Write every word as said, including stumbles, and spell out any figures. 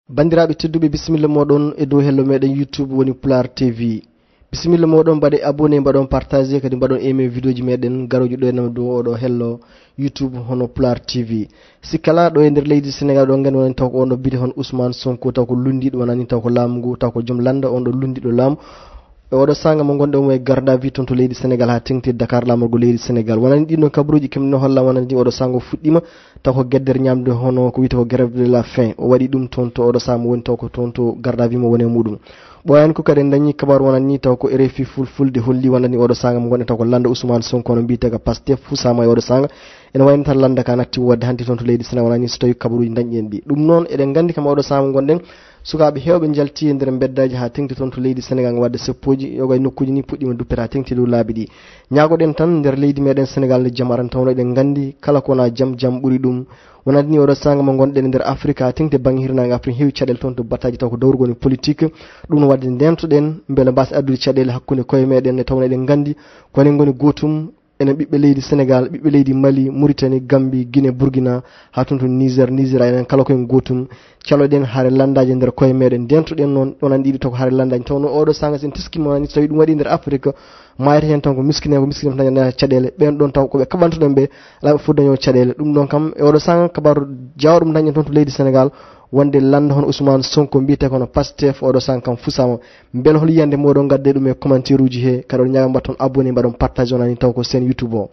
Banndiraaɓe tedduɓe, bisimilla mooɗon e dow hello meɗen YouTube woni Pulaar T V. Bisimilla mooɗon, mbaɗe abonné, mbaɗon partagé, kadi mbaɗon aimé vidéoji meɗen garooji ɗo e nam dow oɗo hello YouTube hono Pulaar T V. Si kala ɗo e nder leydi Sénégal ɗo ngen wonani taw ko on ɗo bite hon Ousmane Sonko, taw ko lunndiiɗo wonani taw ko laamu ngu, taw ko joom lannda on ɗo lunndiiɗo laamu. E oɗo sanga mo gonɗen mo e garde à vue toon to leydi Sénégal ha tengti Dakar laamorgo leydi Sénégal. Wonani ɗin ɗon kabaruji kemɗi no holla wonani ɗin oɗo sanga o fuɗɗima taw ko gueddere ñamde hono ko wiyte ko grève de la faim. O waɗi ɗum toon to oɗo sanga mo woni taw ko toon to garde à vue mo woni e muɗum. Ɓooyani ko kadi en dañi kabaru wonani taw ko R F I fulfulde holli wonani oɗo sanga mo gonɗen taw ko lannda Ousmane Sonko no mbiyete ko Pastef fusama e oɗo sanga. Ene wayno tan lannda ka natti wadde hanti toon to leydi Sénégal wonani so tawi kabaruji dañɗi en ɗi. Ɗum noon eɗen gandi kam oɗo sanga mo gonɗen sukaaɓe heewɓe njalti e nder mbeddaji ha tengti toon to leydi Sénégal wadde seppoji yoga e nokkuji ni puɗɗima duppete ha tengti dow laabi ɗi. Ñaagoɗen tan nder leydi meɗen Sénégal nde jam aran tawno eɗen gandi kala ko wona jam, jam ɓuri ɗum. Wonande ni oɗo sanga mo gonɗen e nder Afrique ha tengti bangge hirnange Afrique heewi caɗele toon to battaji taw ko dawrugol e politique. Ɗum no wadde ndentoɗen mbele mbasa addude caɗele hakkunde koye meɗen nde tawno eɗen gandi ko enen goni gotum. Enen ɓiɓɓe leydi Sénégal, ɓiɓɓe leydi Mali, Mauritanie, Gambie, Guinée, Burkina, ha toon to Niger, Nigeria, enen kala koyen gotum. Caloɗen hare landaji nder koye meɗen, ndentoɗen noon, onon ɗiɗi to ko hare landaji. Tawno oɗo sanga sen teskima wonani so tawi ɗum waɗi nder Afrique, mayata hen tan ko miskine, ko miskine tan dañata caɗele. Ɓen ɗon taw ko ɓe kaɓantoɗen ɓe, ala ɓe fof daño caɗele. Ɗum ɗon kam, e oɗo sanga kabaru jawɗum dañen toon to leydi Sénégal, wonde landa hono Ousmane Sonko mbiyete kono Pastef oɗo sanga kam fusama. Mbel hol yiyande moɗon gadde ɗum e commentaire uji he, kaɗon ñaga mbaɗon abonné, mbaɗon partage wonani taw ko sen YouTube o.